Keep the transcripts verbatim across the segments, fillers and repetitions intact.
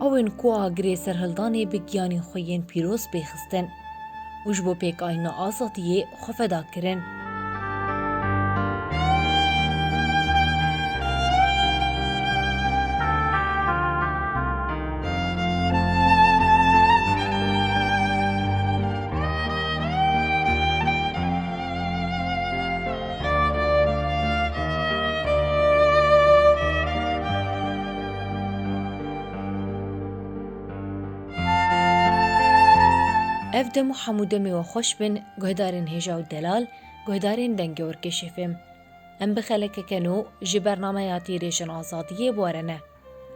Hawên ku agirê serhildanê bi giyanên xwe yên pîroz pê xistin û ji bo pêkayîna azadiyê xwe feda kirin. Ev dem û hemû demê we xweş bin, guhdarên hêja û delal, guhdarên Dengê Orkêşê F M. Em bi xelekeke nû ji bernameya Tîrêjên Azadiyê bi we re ne.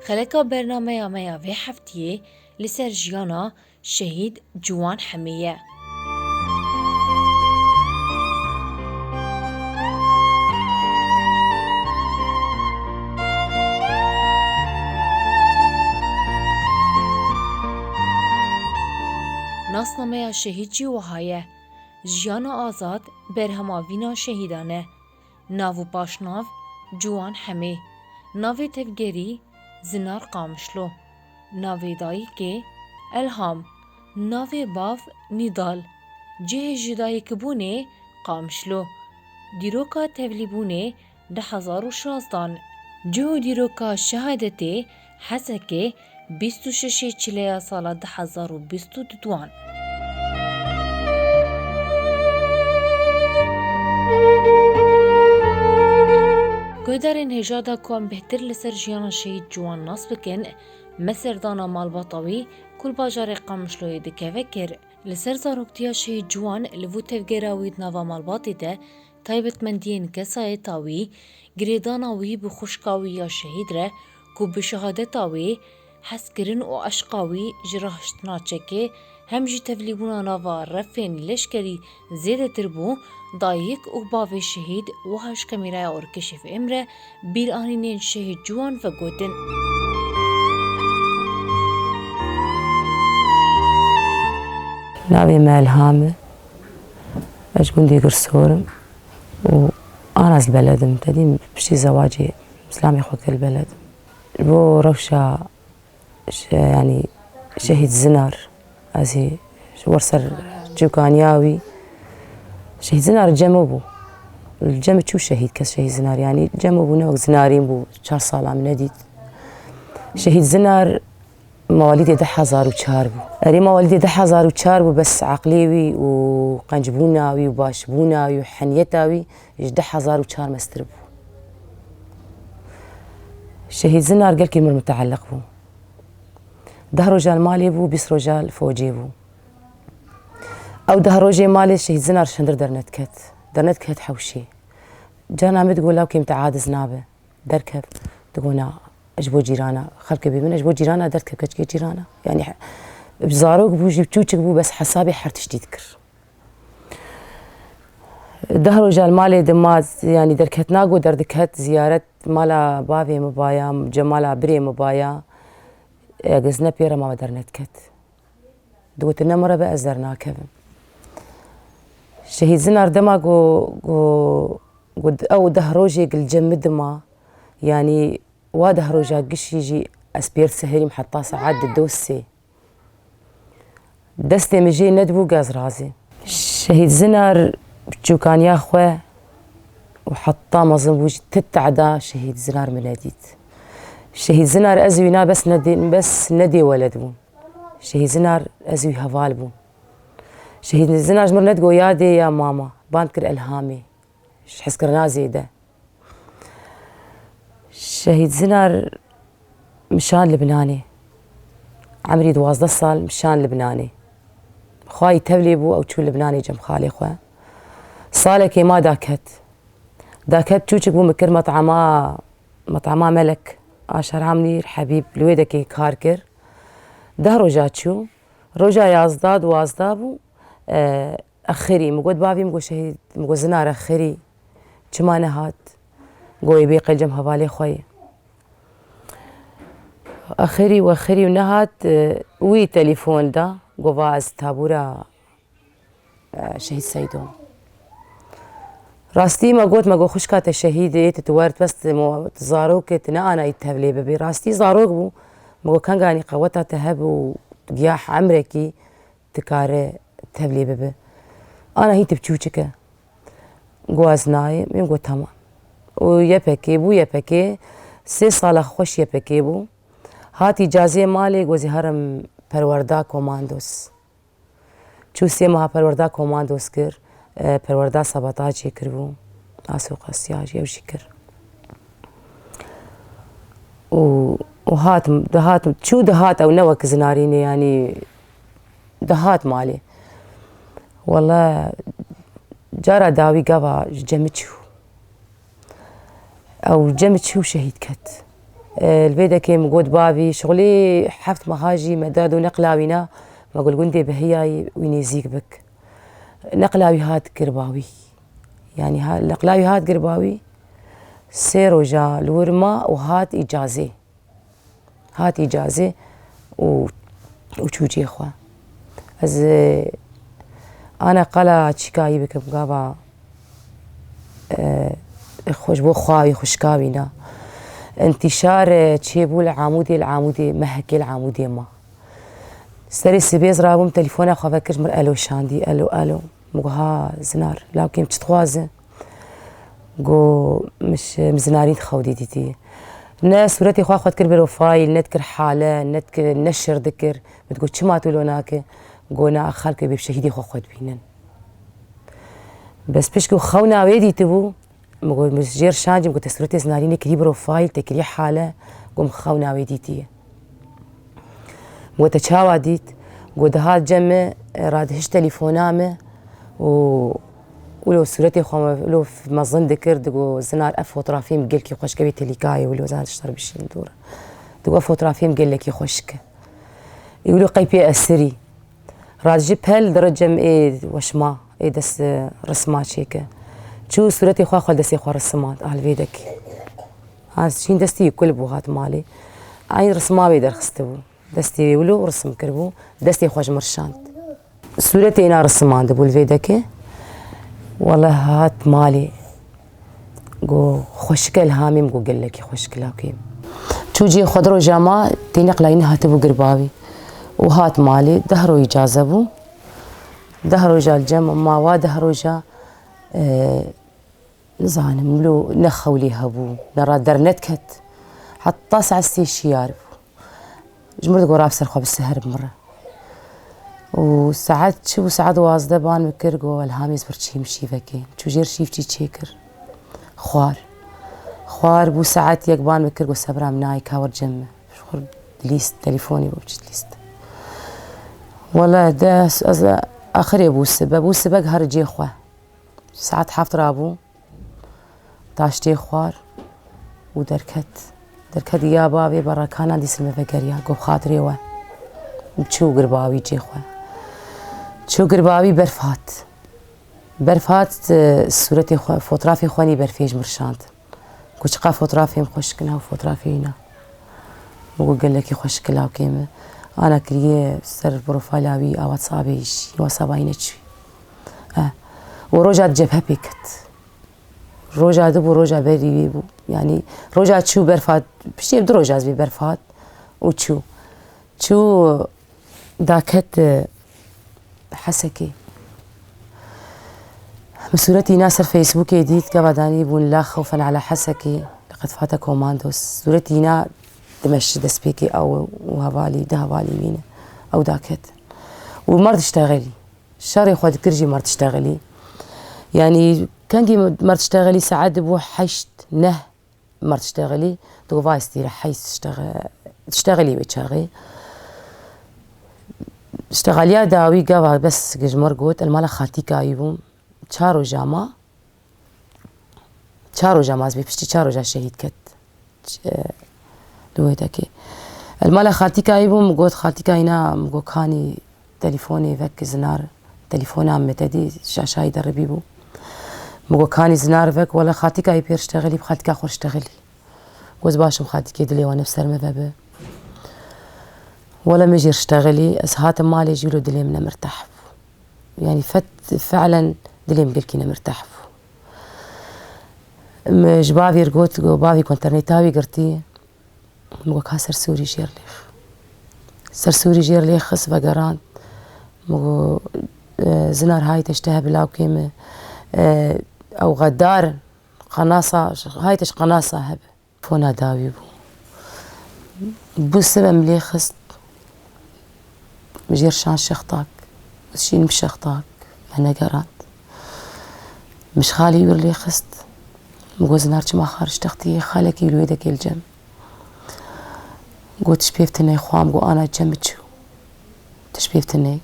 Xeleka bernameya me ya vê heftiyê li ser jiyana Şehîd Ciwan Hemê ye. Nasnameya şehîd jî wiha ye: Jiyana azad berhema vîna şehîdan e. Nav û paşnav: Ciwan Hemê. Navê tevgerî: Zinar Qamişlo. Navê dayikê: Elham. Navê bav: Nîdal. Cihê jidayikbûnê: Qamişlo. Dîroka tevlîbûnê: du hezar û şazdan. Cih û dîroka şehadetê: Hesekê, bîst û şeşê Çileya sala du hezar û bîst û duan. Guhdarên hêja da ku em bêhtir li ser jiyana Şehîd Ciwan nas bikin, me serdana malbata wî ku li bajarê Qamişloyê dikeve kir. Li ser zaroktiya Şehîd Ciwan li vû tevgera wî di nava malbatê de taybetmendiyên kesayeta wî, girêdana wî bi xwişka wî ya şehîd re ku bi şehadeta wê hezkirin û eşqa wî ji rahiştina çekê hem jî tevlîbûna nava refên leşkerî zêdetir bû, dayik û bavê şehîd wiha ji kamîraya Orkêşê F M re bîranînên Şehîd Ciwan vegotin. Navê me Elham e. Ez ji gundê Girsor im û ana ez li beled im. Tedî piştî zewacê zilamê xwe kir li beled im. Ji bo rewşa şe-, yanî Şehîd Zinar, ez ê ji wir ser çûkaniya wî. Şehîd Zinar cem bû. Li cem çû şehîd kes Şehîd Zinar, yanî cem bû, ne wek Zinarîn bû, çar sala min nedît. Şehîd Zinar mewalîdê du hezar û çar bû. Erê, mewalîdê du hezar û çar bû, bes eqlê wî û qencbûna wî û başbûna wî û heniyeta wî ji du hezar û çar mestir bû. Şehîd Zinar gelkî mir muteleq bû. Deh roja li malê bû, bîst roja li focê bû. Ew deh rojê malê Şehîd Zinar şendir dernediket. Dernediket hewşê. Carna min digot, lawkê min te aciz nabe. Derkev. Digot, na, ji bo cîrana. Xelkê bê min, ji bo cîrana derkev, keçikê cîrana. Yanî, zarok bû, jî çûçik bû, bes hesabê her tiştî dikir. Deh roja li malê dima, yanî derketina ku derdiket, ziyaret mala bavê min baya, cemala birê min baya, egiz ne pê re ma me dernediket. Digotin, ne min re be, ez dernakevim. Şehîd Zinar dema ku, ku, ku ew deh rojê gil cem min dima, yanî wa deh roja gişî jî ez pêr seherîm heta saet di do sê. Destê min jê nedibû gaz razê. Şehîd Zinar çûkaniya xwe û heta mezin bû jî ti tehda Şehîd Zinar min nedît. Şehîd Zinar ez wî na bes nedê, bes nedê weled bû. Şehîd Zinar ez wî heval bû. Şehîd Zinar ji min re nedigot yadê ya mama, band kir Elhamê. Ji hezkirina zêde. Şehîd Zinar min şand Libnanê. Emrî duwazdeh sal min şand Libnanê. Xwayî tevlê bû, ew çû Libnanê cem xalê xwe. Salekê ma daket. Daket çûçik bû, min kir met'ama, met'ama Melek. Aşar Amnîr Hebîb li wê dekê kar kir. Deh roja çû. Roja yazda, duwazda bû. E, Exirî, min got, bavî, min got, şehîd, min got, Zinar Exirî, çima nehat? Got, ê bê qey cem hevalê xwe yê. Exirî û exirî û nehat, e, wî telefon da, got, va ez tabûra, e, Şehîd Seydo. Rastî me got, me got, xwişka te şehîd e, tu, tu wert bes, tu mo-, tu zarok e, tu ne anayî tevlê bibî. Rastî zarok bû, Min got, "Kenga, yanî qeweta te hebû, giya emrekî dikare tevlê bibe." Ana hîn tu biçûçik e. Got, "Ez nayêm." Min got, "Tamam." Û Y P G bû, Y P G sê sala xweş Y P G bû. Hat îcazê malê, got, "Ez ê herim perwerda komandos." Çû sê meha perwerda komandos kir, e, perwerda sabotajê kiribû. Asê û qasiya jî ew jî kir. Û, û hat, dihat, çû dihat ew ne wek zinarînê, yanî dihat malê. Wele cara dawî gava ji cem min çû. Ew cem çû şehîd ket. E, li vê dekê min got, "Bavî, şixulî heft meha jî me da do neqla wîna, me got li gundê bihiyayî wî nêzîk bik." Neqla wî hat girbawî. Yanî ha, neqla wî hat girbawî, sê roja li wir ma û hat îcazê. Hat îcazê û, û çû cihê xwe. Ez, e, ana qala çîkayî bikim gava, e, xwe ji bo xwe wî xwişka wîna. Întîşar, e, çêbû li Amûdê, li Amûdê, mehekê li Amûdê ma. Serê sibê ez rabûm, telefona xwe vekir ji min re elo şandî, elo, elo. Min got, "Ha, Zinar, lawkê min çi dixwaze?" Got, "Min ji, min zinarîn xew dî dîtî." Ne sûretê xwe xwe dikir profîl, ne dikir hale, ne dikir, neşir dikir. Min digot, "Çima tu lo nake?" Got, "Na, xelk ê bê bi şehîdê xwe xwe dibînin." Bes pişk û xewna wê dîtibû, min got, min jêr şancî, min got, "Te sûretê zinarînê kirî profîl, te kirî hale." Got, "Min xewna wê dîtiye." Got, "Te çawa dît?" Got, "Dihat cem min, radihişt telefona min û wilo sûretê xwe me, wilo mezin dikir, digot, 'Zinar, ev fotografiyê min gelkî xweşik e, wê telîkayê wilo zan dişter bişîn dûr.' Digot, 'Ev fotografiyê min gelekî xweşik e.' Ê wilo qey pê esirî. Radijî pel diri cem ê weşma, ê dest risma çêke. Çû sûretê xwe xwe destê xwe risimand, a li vê dekê. Ha, şîn destî kul bû, hat malê. Eyn risma wê derxistibû. Destê wê wilo risim kiribû, destê xwe ji min re şand. Sûretê îna risimandibû li vê dekê. Wele hat malê. Got, "Xweşik e Ilhamê?" Min got, "Gelekî xweşik e lawkê min." Çû cihê xwe, di roja ma tê neqla wî nehatibû girbawî. Û hat malê, deh roj îcaze bû. Deh roja li cem ma, wa deh roja, e, nizanim, lo ne xew lê hebû, ne ra dernediket. Heta saet sê şiyar bû. Ji mir digot, "Ra bi ser xwe, bi seher bi mir re." Û saet çi bû, saet duwazdeh ban min kir, got, "Ilhamê, ez vir çêm şîvekê." Çû jêr şîv çî çêkir. Xwar. Xwar bû, saet yek ban min kir, got, "Sebra min nayê, ka wir cem min." Ji xwe dilîst, telefonê bû, çi dilîst. Wele de ez, axirê bû sibe, bû sibe giha cê xwe. Saet heft rabû, taştê xwar û derket. Derket ya bavê berekanan dî ser me vegeriya, got, "Bi xatirê we." Çû girbawî cê xwe. Çû girbawî, berf hat. Berf hat, e, sûretê xwe, fotrafê xwe nî berfê ji mir şand. Got, "Çiqa fotrafê min xweşik in, ew fotrafê îna." Min got, "Gelekî xweşik e lawkê min." Ana kiriye ser profîla wî a WhatsAppê jî, WhatsAppa wî neçû. Eh. Û roja di cebhe pê ket. Roja di bû, roja berî wî bû. Yanî roja çû berf hat, piştî ev du roja ez bê berf hat û çû. Çû daket, e, Hesekê. Min sûretî îna ser Facebookê dît, gava danî bûn, "La xewfen ala Hesekê, leqed fate komandos." Sûretî îna dimeşi destpêkê ew û hevalî, di hevalî wî ne. Ew daket. Û mer diştexelî. Şerê xwe dikir jî mer diştexelî. Yanî kengî mer diştexelî, saet dibû heşt, neh. Mer diştexelî, digot, "Vay stîre, heyz diştexe-, diştexelî wê çaxê." Diştexeliya dawî gava bes ji mir got, el mala xaltîka wî bûm. Çar roja ma, çar roja ma ez bê, piştî çar roja şehîd ket. Ç-, e, li wê dekê. El mala xaltîka wî bûm, got, xaltîka îna, min got, "Kanî telefonê vek Zinar, telefona min te dî, şaşayî deribî bû." Min got, "Kanî Zinar vek, wele xaltîka wî pê riştexilî, bi xaltîka xwe riştexilî." Got, "Baş im xaltîkê, dilê we ne bi ser me ve bi." Wele min jî riştexilî, ez hatim malê jî wilo dilê min nemirtah bû. Yanî fet-, fe'len dilê min gelkî nemirtah bû. Min ji bavê re got, got, "Bavê ku înterneta wî girtî." Min got, "Ka ser Sûrî jêr lêx." Ser Sûrî jêr lê xist vegerand. Min got, e, Zinar, hay te ji te hebe lawkê min. E, ew xedar in. Qenasa, hay te ji qenasa hebe. Fona dawî bû. Bû sibe min lê xist. Min jêr şand şextak. Şîn bi şextak. Me negerand. Min ji xalê wî re lê xist. Min got, Zinar, çima xar ji textiyê? Xalekî wî li wê dekê li cem. Got, tu ji pê ve tune yî. Xwam got, ana cem min çû. Tu ji pê ve tune yî.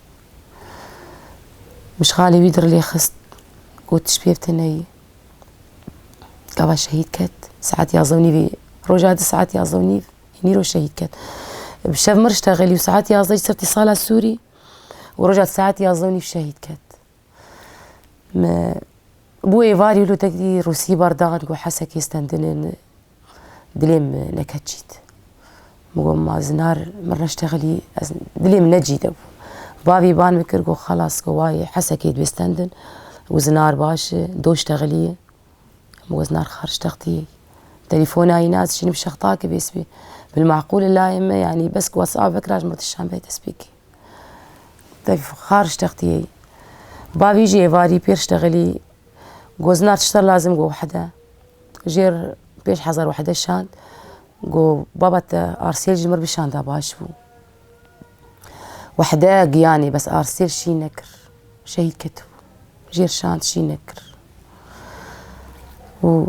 Min ji xalê wî re lê xist. Got, tu ji pê ve tune yî. Gava şehîd ket. Saet yazdeh û nîvê. Roja di saet yazdeh û nîv. Nîro şehîd ket. Bi şev mir ştexelî û saet yazdeh jî ser îtîsala Sûrî. Û roja di saet yazdeh û nîv şehîd ket. Me bû êvarî wilo tekî Rûsî berdan, got, Hesekê stendinin, dilê min neket çît. Min got, ma Zinar, mir neştexilî, ez, dilê min ne cî de bû. Bavî ban min kir, got, xelas, got, wayê Hesekê dibê stendin û Zinar baş e, do ştexilî ye. Min got, Zinar, xar ji textiyê. Telefona yî nas şînim şextakê bê sibê. Bil maqûl layê me, yanî bes ku WhatsApp vekira ji mir dişan bê destpêkê. Telef-, xar ji textiyê. Bavî jî êvarî pêr ştexilî. Got, Zinar, tişta lazim, got, wehde. Jêr pênc hezar wehde şand. Got, baba te arsêl ji mir bişanda baş bû. Wehde giyanê bes arsêl şî nekir. Şehîd ketibû. Jêr şand şî nekir. Û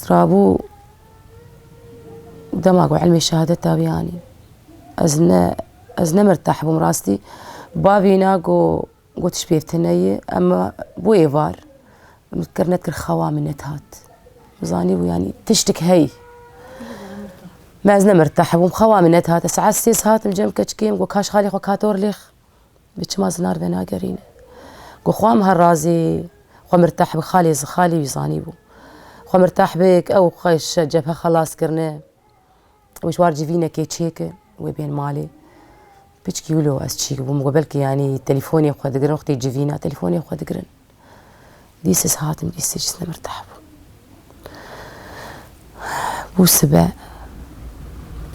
rabû dema ku ilmê şehadeta wî anî. Ez ne, ez ne mirtah bûm rastî. Bavî na got, got, tu ji pê ve tune yî, em bû êvar. Min kir nedikir xewa min nedihat. Min zanîbû, yanî tiştik heyî. Me ez ne mirtah bûm, xewa min nedihat. Ez saet sêz hatim cem keçikê min, got, ka ji xalê xwe ka tor lêx. Bi çima Zinar venagerîne? Got, xwam her razî, xwe mirtah bi xalê zi-, xalê wî zanîbû. Xwe mirtah bik, ew xwe ji cebhe xelas kirine. Wê ji war civînekê çêke, wê bên malê. Piçkî wilo ez çîk bûm, got, belkî yanî telefonê xwe digirin, wextê civîna telefonê xwe digirin. Dîs ez hatim, dîs ez jî ne mirtah bûm. Bû sibe,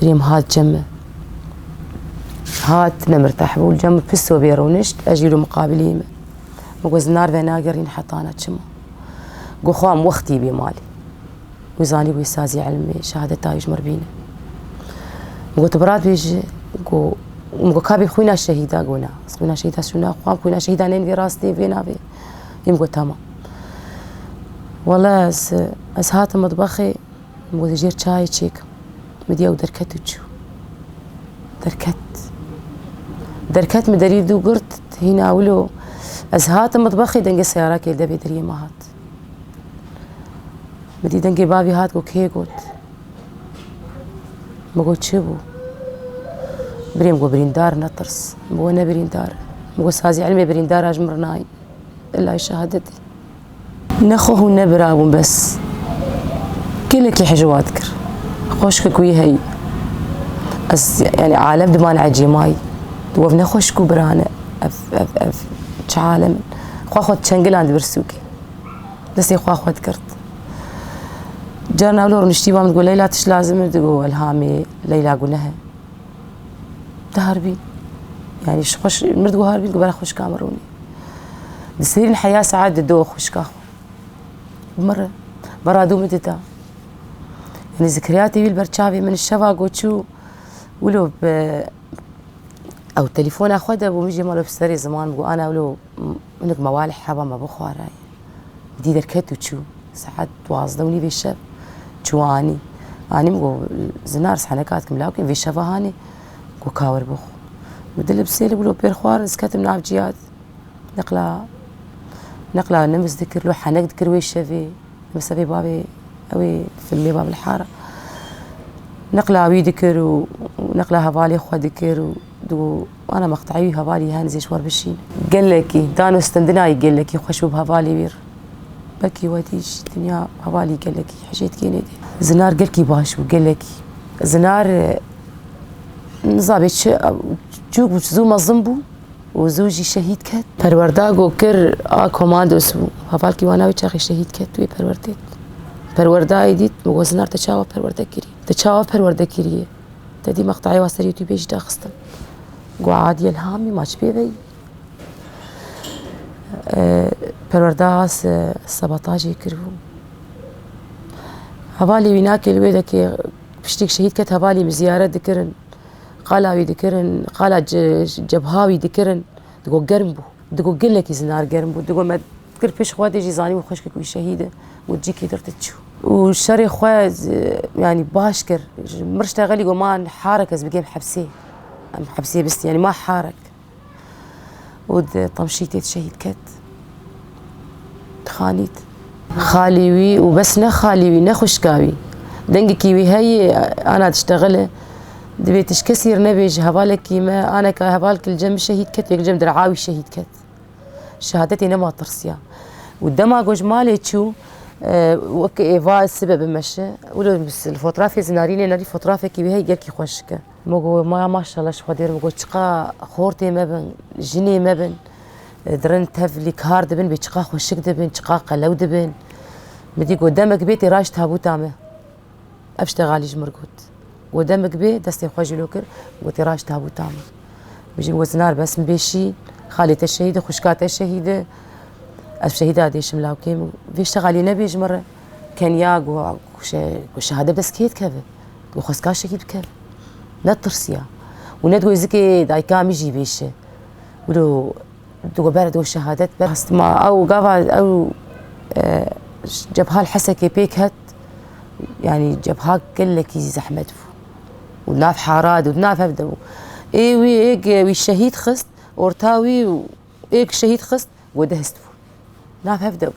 birêm hat cem min. Hat ne mirtah bû, li cem min piso bê rûnişt, ez jî wilo miqabilî min. Min got, Zinar venagerîn hetana çima? Got, xwam wextî bê malê. Wî zanîbû wî sazî ilmê şehadeta wî ji mir bîne. Min got, tu bi rad bêjî, got, min got, ka bê xwîna şehîda? Got, na. Ez xwîna şehîda şûna, xwam xwîna şehîda nên vê rastê, vê navê. Min got, tamam. Wele ez, ez hatim mitbexê, min got, jêr çayê çêkim. Min dî ew derket û çû. Derket. Derket, min derî dû girt, hîna wilo. Ez hatim mitbexê, dengê seyarakê li devê deriyê me hat. Min dî dengê bavî hat, got, kê got? Min got, çi bû? Birêm got, birîndar, netirs. Min got, ne birîndar. Min got, sazî ilmê birîndara ji min re nayî. Illay şehadetê. Ne xwe hûn ne bira bûn bes. Gelekî hijwa dikir. Xweşkek wî heyî. Ez, yanî alem diman ecêmayî. Wev ne xweşk û bira ne. Ev, ev, ev çi alem in. Xwe xwe çengilan dibir sûkê. Destê xwe xwe digirt. Carna wilo rûniştî ba min digot, Leyla, tişt lazim e? Digot, Elhamê, Leyla guneh e. Diharbîn. Yanî ji xweş, mir digot harbîn, digot, bera xweşka min rûnê. Di serîn heya saet dido xweşka xwe. Bi min re. Bera dû min dida. Yanî zikriyatê wî li ber çavê min şeva got çû, wilo bi Ew telefona xwe de bû, min jî malo bi serê ziman bû, ana wilo hinek mewalih heba me bixwara. Dî derket û çû. Saet duwazdeh û nîvê şev çû anî. Anî min got, Zinar, ez heneka dikim lawkê, vê şeva hanê. Got, ka wer bixwe. Min dil bi sêlê wilo pêr xwar, ez ketim nav ciyat. Neqla, neqla nimiz dikir, lo henek dikir wê şevê. Bi sebê bavê, ew ê filmê Babil Hara. Neqla wî dikir û neqla hevalê xwe dikir û digo, ana meqteyê wî hevalî hen zê ji wer bişîn. Gelekî, dan û stendina yî gelekî xweş bû bi hevalê wî re. Belkî we dî jî dinya hevalî gelekî hejê dikê nêdî. Zinar gelkî baş bû, gelekî. Zinar, e, nizabê çi, çûk bû, zû mezin bû. Û zû jî şehîd ket. Perwerda ku kir a komandos bû. Hevalkî wana wê çaxê şehîd ket wê perwerdê. Perwerdayê dît, min got, Zinar, te çawa perwerde kirî? Te çawa perwerde kiriye? Te dî meqteyê wa ser YouTubeê jî daxistin. Got Adî Elhamî, ma çi pê veyî? E, perwerda se-, sabotajê kiribû. Hevalê wî nakê li wê dekê piştî şehîd ket, hevalê min ziyaret dikirin. Qala wî dikirin, qala ce-, cebha wî dikirin. Digo germ bû. Digo gelekî Zinar germ bû. Digo me kir pêş xwe dê jî zanî û xwişkek wî şehîd e. Got cîkî dir te çû. Û şerê xwe, z-, yanî baş kir. Ji mir ştegelî got man harek ez bigêm hepsê. Em hepsê bistî, yanî ma harek. Û di Temşîtê şehîd ket. Xanît. Xalî wî û bes ne xalî wî, ne xwişka wî. Dengekî wî heye, ana diştexile. Divê tu ji kesî re nebêjî, hevalekî me, aneka hevalkî li cem min şehîd ket, yek cem dir'a wî şehîd ket. Şehadetê nema tirsiya. Û dema ku ji malê çû, e, wek êva sibe bi meşe, wilo li fotrafê Zinarînê nerî fotrafekî wî heye gelkî xweşik e. Min got, ma maşallah ji Xwedê re, min got, çiqa xortê me bin, jinê me bin, e, dirin tevlî kar dibin, bê çiqa xweşik dibin, çiqa qelew dibin. Min dî got, demek bê tê raş tabûta me. Ev ştegalî ji mir got. Got, demek bê, destê xwe jî lo kir, got, tê raş tabûta me. Min jî got, Zinar bes min bê şî, xalê te şehîd e, xwişka te şehîd e. Ez şehîda dêşim lawkê min. Vê ştegalî nebê ji min re. Keniya got, got şe-, got şehadet dest kê dikeve. Got xwestka şehîd bikeve. Netirsiya. Û ne digot zikê dayika min jî bêşe. Wilo digot bere digot şehadet ber. Hestma ew gava ew, e, cebha li Hesekê pêk het. Yanî cebha gelekî zehmet bû. Û nav hara de, û nav hev de bû. Ê wî êk wî şehîd xist, orta wî û êk şehîd xist, got dehist bû. Nav hev de bû.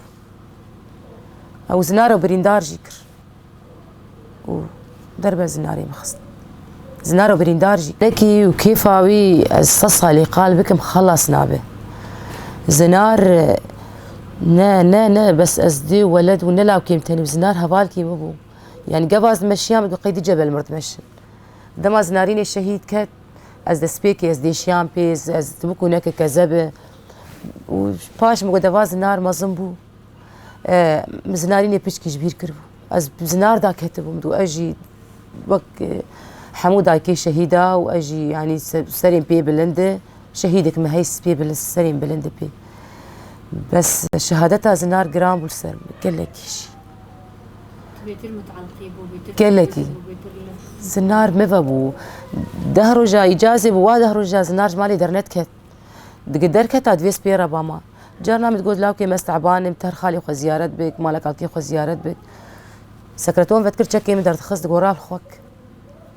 Ew Zinaro birîndar jî kir. Û derbe Zinarê min xist. Zinaro birîndar jî. Lekî û kêfa wî ez sed salî qal bikim xelas nabe. Zinar, ne, ne, ne, bes ez dê weled û ne lawkê min tenê bû. Zinar hevalkî min bû. Yanî gava ez dimeşiyam, got qey di cebel mir dimeşin. Dema Zinarînê şehîd ket, ez destpêkê, ez dêşiyam pê, ez, ez dibû ku neke kezeb e. Û paş min got deva Zinar mezin bû. E, min Zinarînê piçkî ji bîr kiribû. Ez bi Zinar da ketibûm, dû ez jî wek, e, hemû dayikê şehîda û ez jî, yanî se-, serên pê bilind e. Şehîdek me heyst pê bilind, serên bilind e pê. Bes şehadeta Zinar giran bû li ser min, gelekî jî. Bêtir muteleqî bû, bêtir Gelekî. Bû, bêtir li Zinar me ve bû. Deh roja îcazê bû, wa deh roja Zinar ji malê dernediket. Dige derketa divê spê re bama. Carna min digot, lawkê me ez teban im, ter xalê xwe ziyaret bik, mala kalkê xwe ziyaret bik. Sekreton vedikir çekê min derdixist, digot, Rab xwek,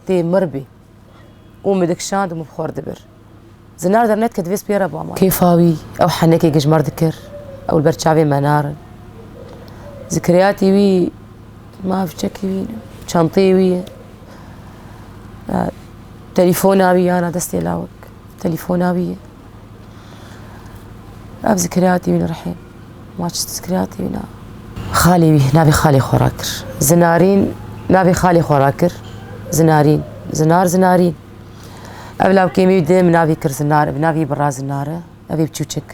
tê mir bî. Û min dikişand û min bi xwe re dibir. Zinar dernedike divê spê re bama. Kêfa wî, ew henekê ji me re dikir, ew li ber çavê me narin. Zikriyatî wî, mafçekî wî, çanteyê wî ye. E, telefona wî yana destê lawik. Telefona wî ye. Ev zikriyatî wî rihê. Ma çi zikriyatî wî na? Xalê wî, navê xalê xwe rakir. Zinarîn, navê xalê xwe rakir. Zinarîn. Zinar, Zinarîn. Ev lawkê min di min navî kir Zinar, bi navî bira Zinar e. Ev ê biçûçik.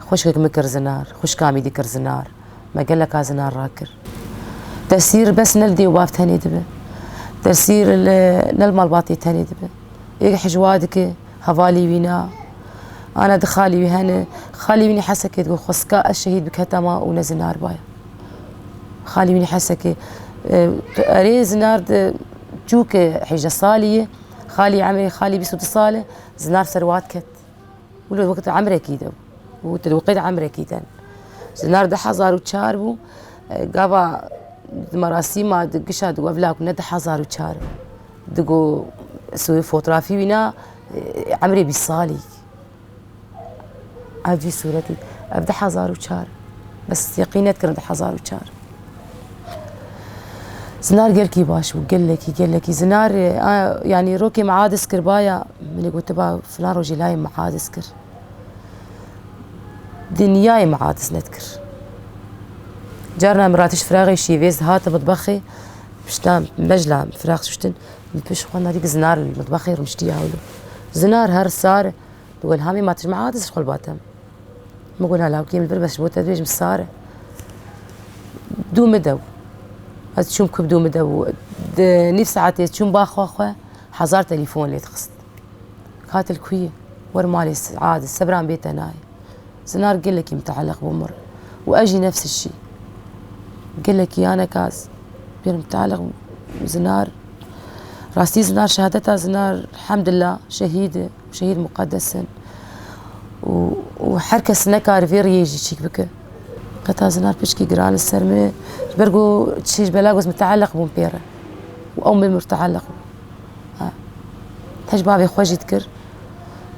Xwişkek min kir Zinar, xwişka min dikir Zinar. Me geleka Zinar rakir. Tesîr bes ne li dê û bav tenê dibe. Tesîr li, ne li malbatê tenê dibe. Êk hijwa dike, hevalî wî na. Ana di xalî wî hene. Xalî wî nî Hesekê digo, xwestka ez şehîd biketama û ne Zinar baya. Xalî wî nî Hesekê. E, erê Zinar di çûke hejde salî ye. Xalî emrê xalî bîst û du sal e. Zinar ser wat ket. Wilo wekî emrekî de bû. Û tu di wekî de emrekî de. Zinar du hezar û çar bû. E, gava di merasîma di gişa di wevla ku ne du hezar û çar. Digo su-, fotografî wîna, e, emrê bîst salî. Ev cî sûretî. Ev du hezar û çar. Bes yeqîn nedikirin du hezar û çar. Zinar gelkî baş bû, gelekî, gelekî. Zinar, e, a, yanî rokê me adiz kir baya, min ê gotiba filan rojê layê me adiz kir. Dinyayê me adiz nedikir. Carna min ratiş firaxê şîvêz dihate mitbexê, pişta mecla firax şuştin, min pêş xwe nadî Zinar li mitbexê rûniştiya wilo. Zinar her sar, digo Elhamê ma tu ji me adiz ji xwe li ba te. Min got, na lawkê min vir bes ji bo te dibêjim sar e. Dû min de bû. Ez çûm ku dû min de bû. Di nîv saetê çûm ba xwe xwe, hezar telefon lê dixist. Katil ku ye? Wer malê Sead, sebran bê te nayê. Zinar gelekî miteelliq bû mir. Û ez jî nefs şî. Gelekî yaneka pêr miteelliq bû Zinar. Rastî Zinar, şehadeta Zinar, elhamdulillah, şehîd e. Şehîd muqeddes in. Û, û her kes nekare vê riyê jî çîk bike. Qeta Zinar piçkî giran li ser min, ji ber ku çi ji bela goz miteelliq bûn pê re. Û ew min miteelliq bû. Ha. Hej bavê xwe jî dikir.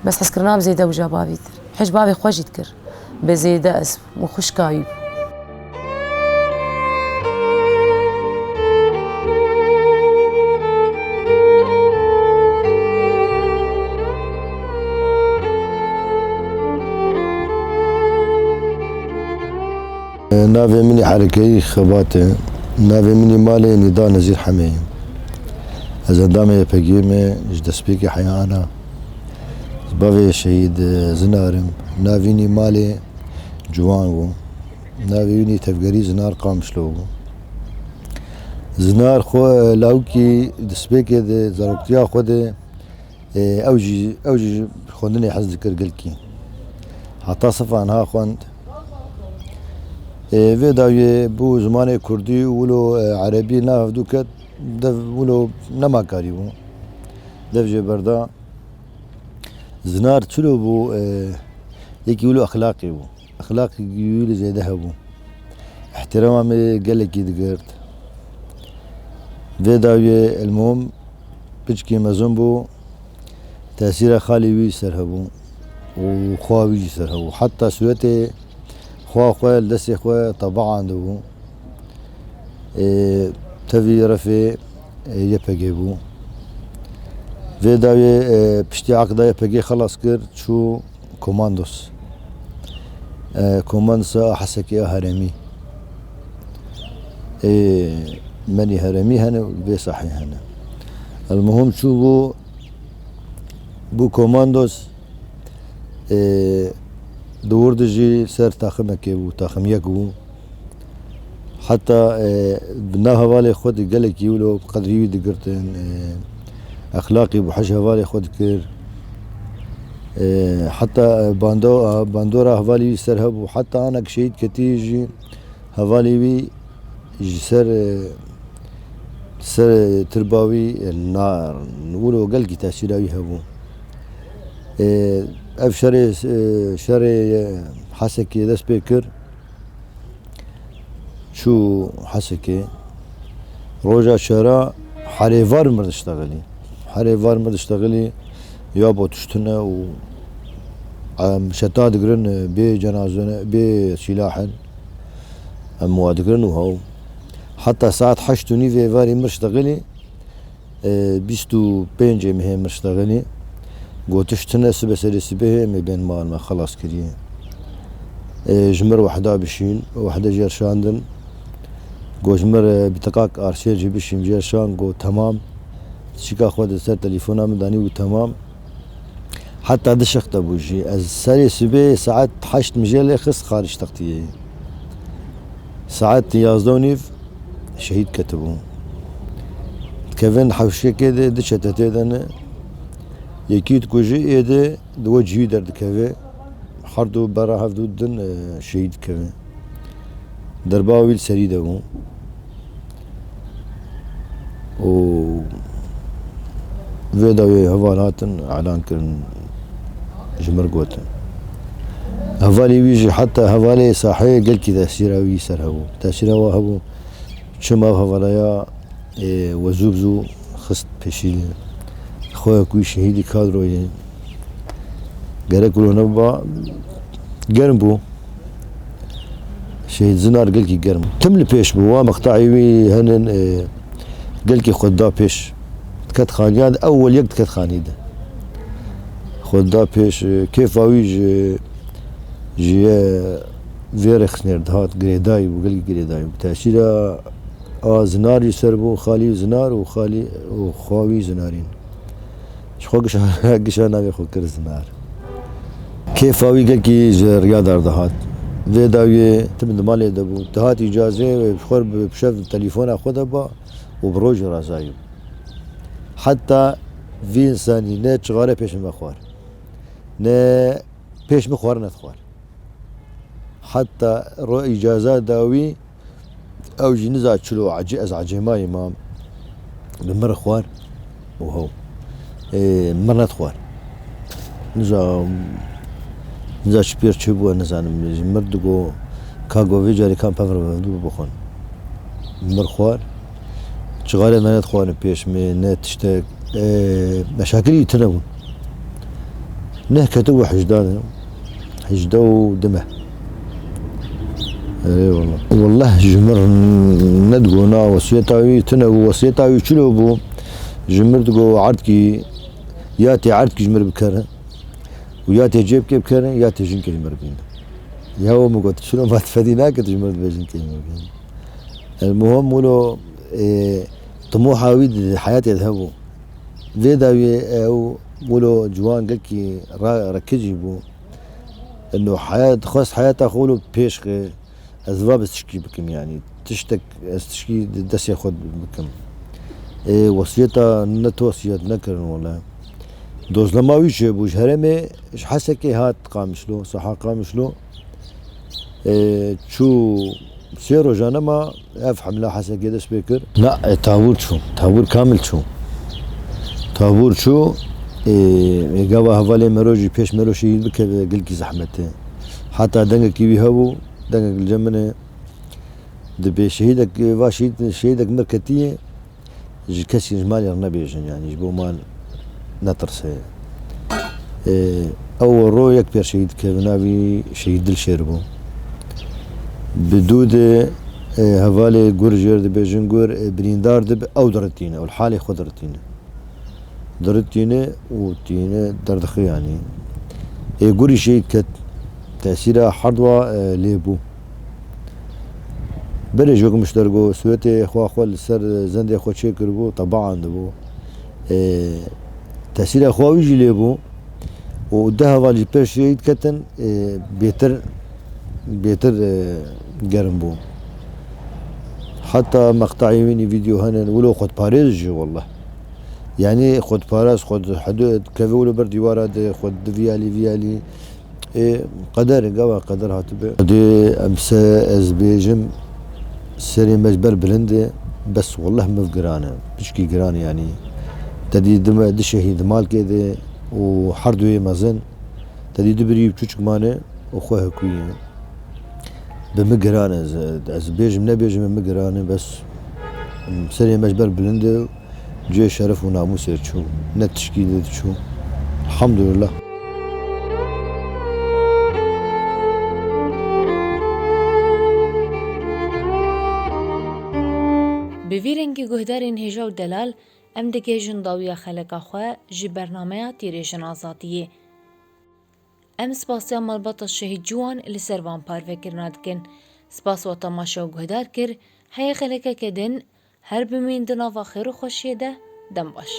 Bes hezkirina min zêde wija bavî tir. Hej bavê xwe jî dikir. Bi zêde ez û xwişka wî. Navê min î Herekeyî Xebat e. Navê min î malê Nîda Nezîr Hemê ye. Ez endamê Y P G'ê me, ji destpêkê heya ana. Bavê şehîd, e, Zinar im. Navînî malê Ciwan bû. Navê wînî tevgerî Zinar Qamişlo bû. Zinar xwe, e, lawikî destpêkê de, zaroktiya xwe de, e, ew jî, ew jî xwendinê hez dikir gelkî. Heta sifa niha xwend. E, vê dawiyê bû zimanê kurdî û wilo, e, erebî nav hevdû ket, dev wilo nema karî bû. Dev jê berda. Zinar çilo bû, e, yekî wilo exlaqî bû. Exlaqî wî li zêde hebû. Îhtîrama me gelekî digirt. Vê dawiyê elmuhim piçkî mezin bû, tesîra xalê wî ser hebû û xwa wî jî ser hebû. Heta sûretê xwa xwe li destê xwe teba andibû. Ê, tevî refê, ê, Y P G bû. Vê dawiyê, ê, piştî aqda Y P G xelas kir, çû Komandos. E, komandosa Hesekê a herêmî. Ê, menî herêmî hene û vê sahê hene. Elmuhim çûbû, bû komandos, ê, di wir de jî ser taximekê bû, taxim yek bû. Heta, e, bi nav hevalê xwe de gelekî wilo bi qedrî wî digirtin, e, exlaqî bû, hej hevalê xwe dikir. E, heta, e, bando-, bandora hevalî wî ser hebû. Heta anek şehîd ketî jî hevalê wî ji ser, e, ser tirba wî, e, na, wilo gelkî tesîra wî hebû. E, ev şerê, e, şerê, e, Hesekê dest pê kir. Çû Hesekê. Roja şera herê var mir diştexilî. Herê var mir diştexilî ya bo tiştine û, em, şeta digirin, bê cenazene, bê sîlahin. Em wa digirin û haw. Heta saet heşt û nîvê varî mir ştexilî. E, bîst û pêncê mehê min ştexilî. Gotiş tune sibe serê sibehê em ê bên mal me xelas kiriye. E, ji mir wehda bişîn, wehde jêr şandin. Got ji mir, e, bitiqak arsêl jî bişîn jêr şan, got temam. Çîka xwe di ser telefona min danî û temam. Heta du şex de bû jî. Ez serê sibê saet heşt mijê lê xist xarîc textiyê. Saet yazdeh û nîv şehîd ketibû. Dikevin hewşekê de du çete tê de ne. Yekî dikujî ê de di we cihî derdikeve. Her du bera hev du din, e, şehîd dikevin. Derba wî li serî de bû. Û vê dawê heval hatin, elan kirin, ji mir gotin. Hevalê wî jî, heta hevalê sahê gelkî tesîra wî ser hebû. Tesîra wa hebû. Çima ev hevalaya, ê, we zû bi zû xist pêşî xwe ku wî şehîdî kadroyê. Gerek wilo nebiba, germ bû. Şehîd Zinar gelkî germ. Tim li pêş bû. Wa mextayê wî henin, e, gelkî xwe da pêş. Diket xaniya de, ewwel yek diket xanî de. Xwe da pêş, e, kêfa wî ji, ji ye vê rexsnêr dihat, girêdayî bû, gelkî girêdayî bû. Tesîra a Zinar jî ser bû, xalî Zinar û xalî û xwa wî Zinarîn. Ji xwe gişa, gişa navê xwe kir Zinar. Kêfa wî gelkî ji riya derdihat. Vê dawiyê tim di malê de bû. Dihat îcazê wê bi xwe bi şev telefona xwe de ba û bi rojî razayî bû. Heta vî însanî ne çixare pêşin vexwar. Ne pêş min xwarin nedixwar. Heta ro îcaza da wî, ew jî niza çilo ecê-, ez ecêmayî mam. Bi mir xwar û hew. Ê, mir nedixwar. Niza, niza çi pêr çi bû, nizanim. Ji mir digo, ka go vê carê kan pevre bixwin. Mir xwar. Çixarê me nedixwarin pêş me, ne tiştek. Ê, meşakilî tune bûn. Neh ketibû hejda de. Hejda û du meh. Erê wallah. Wallah ji mir nedigona wesiyeta wî tune bû. Wesiyeta wî çilo bû? Ji mir digo erdkî, ya tê erdkî ji mir bikere. Û ya tê cêbkê bikere, ya tê jinkê ji mir bîne. Ya o min got, çilo ma tifedî nake, tu ji mir dibê jinkê ji mir bîne. El muhim wilo, e, timoha wî di heyatê de hebû. Vê dawiyê ew wilo ciwan gelkî ra-, rekicî bû. Eno heyat, xwest heyata xwe wilo pêş xê, ez va bi tişkî bikim, yanî tiştek ez tişkî di destê xwe bikim. Ê, wesiyeta ne tu wesiyet nekirin wele. Dozlema wî çêbû, ji herêmê, ji Hesekê hat Qamişlo, saha Qamişlo. Ê, çû sê roja nema ev hemla Hesekê dest pê kir. Na, e, tabûr çû, tabûr kamil çû. Tabûr çû, ê, ê, gava hevalê mero jî pêş mero şehîd bikeve gilkî zehmet e. Heta dengekî wî hebû, dengek li cem min e. Dibê şehîdek, va şehîd, şehîdek mir ketiye. Ji kesî ji malê re nebêjin, yanî ji bo mal netirse. Ê, ew ro yek pêr şehîd dike, bi navî Şehîd Dilşêr bû. Bi dû de, ê, hevalê gur jêr dibêjin gur, ê, birîndar dibe, ew diritîne, ew li halê xwe diritîne. Diritîne û tîne derdixê, yanî. Ê, gurî şehîd ket, tesîra herdwa, ê, lê bû. Berê ji ku miştergo sûretê xwe xwe li ser zendê xwe çêkiribû, tebaan dibû. Ê, tesîra xwe wî jî lê bû. Û du heval jî pêş şehîd ketin, ê, bêtir, bêtir, ê, germ bû. Heta meqtayê wî nî vîdeo hene, wilo xwedparêz jî, wallah. Yanî xwedparaz, xwe di hidû dikeve wilo ber dîwara de, xwe di vî alî, vî alî. Ê, qeder, gava qeder hatibe. Dê em se ez bêjim, serê me ji ber bilind e, bes wallah miv giran e, piçkî giran e yanî. Te dî du me, du şehîd malkê de û her duyê mezin. Te dî du birî û çûçik mane û xwe hikûyê. Bi min giran e, ez, ez bêjim nebêjim bi min giran e, bes serê me ji ber bilind e. Cihê şeref û namûsê çû, ne tişkî dê diçû. Elhamdulillah. Bi vî rengî guhdarên hêja û delal, em digihêjin dawiya xeleka xwe ji bernameya Tîrêjin Azadiyê. Em spasiya malbata şehîd ciwan li ser van parvekirina dikin. Spas we temaşe û guhdar kir. Heye xelekeke din, her bimîn di nava xêr û xweşiyê de, dem baş.